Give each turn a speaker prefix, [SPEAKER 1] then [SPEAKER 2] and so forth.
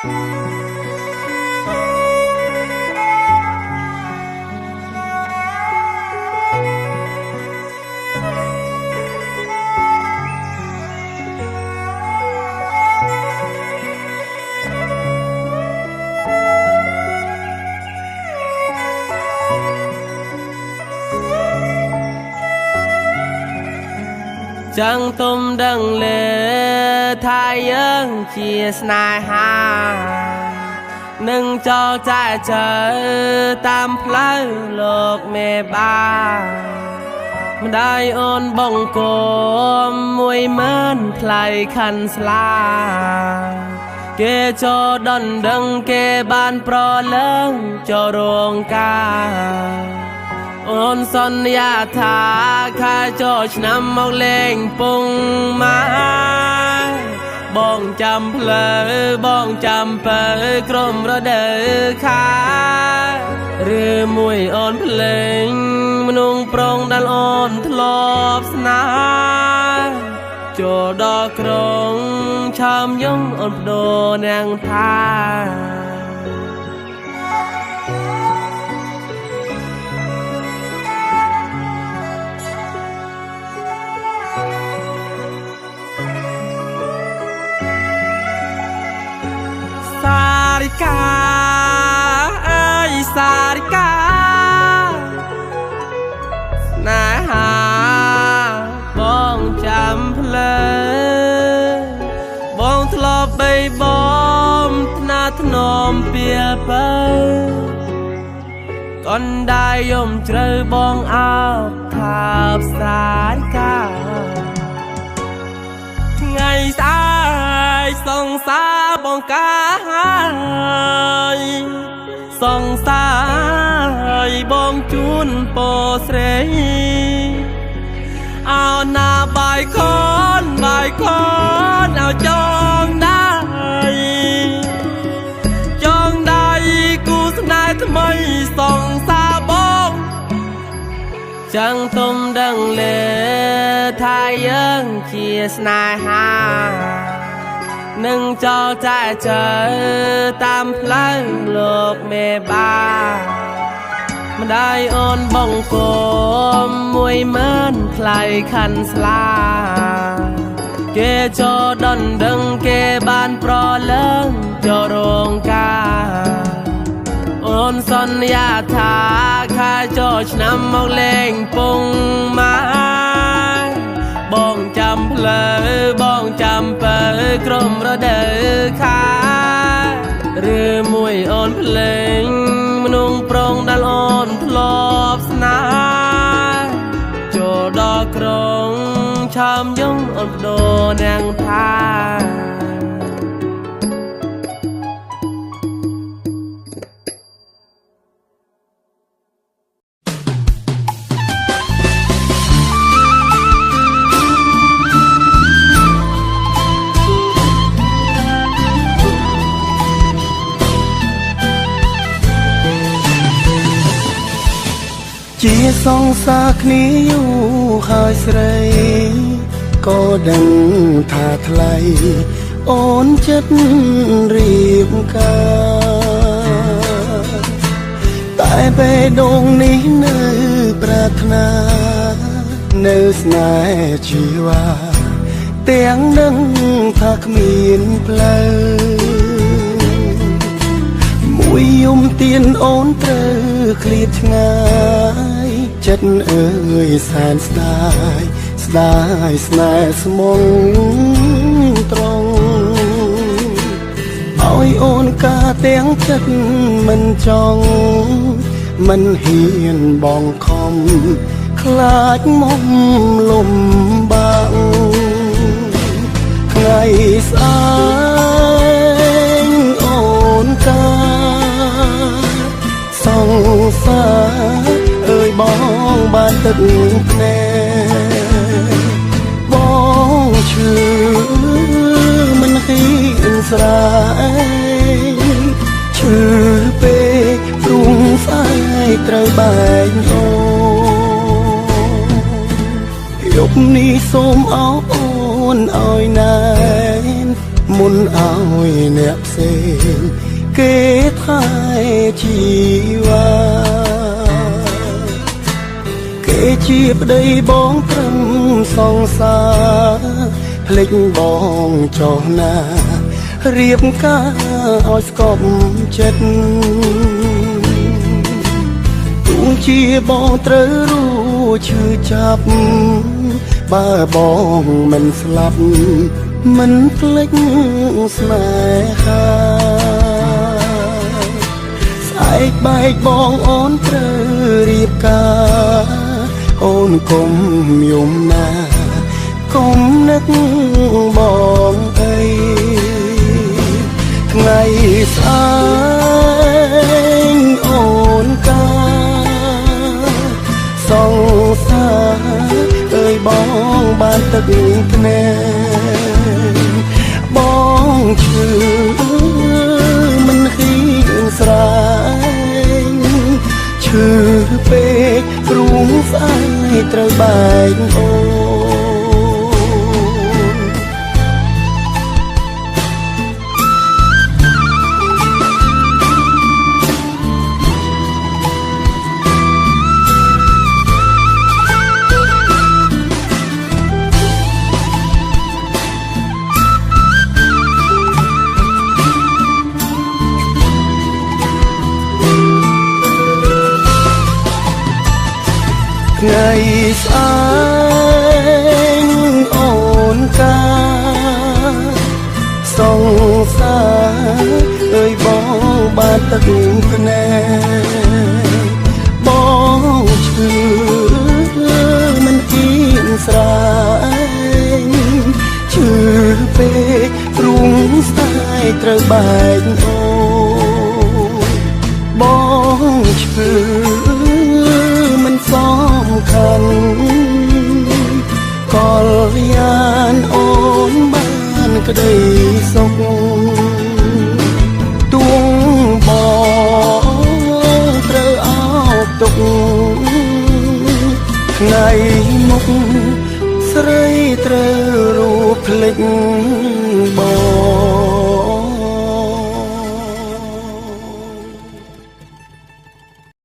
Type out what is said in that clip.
[SPEAKER 1] ចឹងទុំដឹងលើថាយើងជាស្នេហានឹងចោលចែចើតាមផ្លូវលោកមេបាម្ដាយអូនបងគម10000ថ្លៃខិនស្លាគេចូលដណ្ដឹងគេបានប្រលើងចូលរោងការអូនសន្យាថាខែចូលឆ្នាំមកលេងពងម៉ាបងចាំផ្លូវបងចាំពើក្រុមរដូវខាឬមួយអូនភ្លេងមនុស្សប្រងដែលអូនធ្លាប់ស្នាចូលដល់ក្រុងឆាមយងអូនបដូរនាងថាសារិកាអើយសារិកាស្នេហាបងចាំផ្លូវបងធ្លាប់បីបំថ្នាធ្នមពៀពើកណ្ដាយយំជ្រៅបងអោបថាបសារិកាថ្ងៃស្អែកសង្សារបងកាយសង្សារបងជូនពោស្រីអោណាបាយខនបាយខនអោចងដៃចងដៃគូស្នេហ៍ថ្មីសង្សារបងចឹងទុំដឹងលើថាយើងជាស្នេហានឹងចោលចែចើតាមផ្លូវលោកមេបាម្ដាយអូនបងគម10000ថ្លៃខិនស្លាគេចូលដណ្ដឹងគេបានប្រលើងចូលរោងការអូនសន្យាថាខែចូលឆ្នាំមកលេងពងម៉ាបងចាំផ្លូវបងចាំពើក្រុមរដូវខាឬមួយអូនភ្លេងមនុស្សប្រងដែលអូនធ្លាប់ស្នាចូលដល់ក្រុងឆាមយងអូនបដូរនាងថា
[SPEAKER 2] ជាសង្សារគ្នាយូរហើយស្រីក៏ដឹងថាថ្លៃអូនចិត្តរៀបការតែបេះដូងនេះនៅប្រាថ្នានៅស្នេហ៍ជីវ៉ាទាំងនឹងថាគ្មានផ្លូវមួយយំទៀនអូនត្រូវឃ្លាតឆ្ងាយចិត្តអើយសែនស្ដាយស្ដាយស្នេហ៍ស្មងត្រង់ឲ្យអូនកាទាំងចិត្តមិនចង់មិនហ៊ានបងខំខ្លាចមុំលំបាក់ថ្ងៃស្អែកអូនកាសង្សារអើយបងបានទឹកភ្នែកបងឈឺមិនហ៊ានស្រែកឈឺពេកព្រោះស្អែកត្រូវបែកអូនយប់នេះសូមអោអូនឲ្យណែន មុនឲ្យអ្នកផ្សេងគេថែជីវ៉ាគេជាប្តីបងត្រឹមសង្សារភ្លេចបងចោះណារៀបការឲ្យស្កប់ចិត្តទោះជាបងត្រូវរួឈឺចាប់បើបងមិនស្លាប់មិនភ្លេចស្នេហាស្អែកបែកបងអូនត្រូវរៀបការអូនកុំយំណាកុំនឹកបងអីថ្ងៃស្អែកអូនកាសង្សារអើយបងបានទឹកភ្នែកបងឈឺមិនហ៊ានស្រែកឈឺពេកព្រោះស្អែកត្រូវបែកអូន ថ្ងៃស្អែកអូនកាសង្សារអើយបងបានទឹកភ្នែកបងឈឺមិនហ៊ានស្រែកឈឺពេកព្រោះស្ដាយត្រូវបែកអូនបងឈឺមិនសំខាន់កលយានអូនបានក្តីសុខទួងបងត្រូវអោបទុកថ្ងៃមុខស្រីត្រូវរូបភ្លេចប